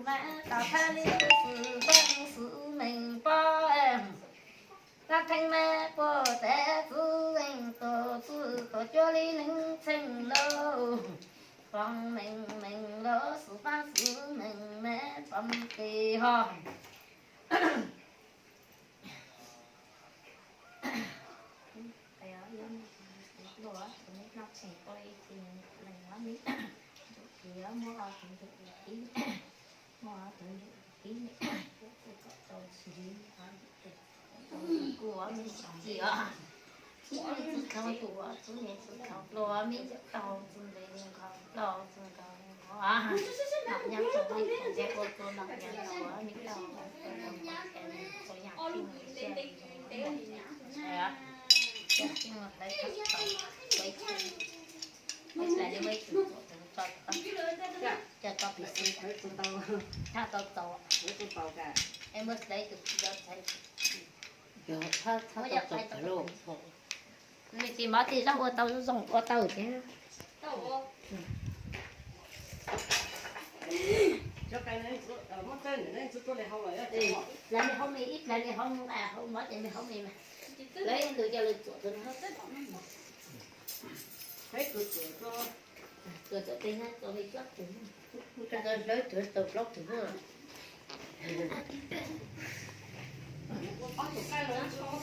Mas tom thawj li xwm poob xwm meem poob, koj theej mas puag pem txwv zeej tuam txwv tuam cuaj li neeg txheej lauj. Poob meem meem lauj, xwm poob xwm meem mas poob tes ho. Nws tsis mov tsis zog ua tau zoo ua tau thiab. Plawv me hauv me, ib plawv me hauv, hauv mov ces me hauv me mas. Lawv tus coj lawv txuam tus no. Txuam txuam tes no txuam me plaub tus. Hlawv tus tau plaub tus.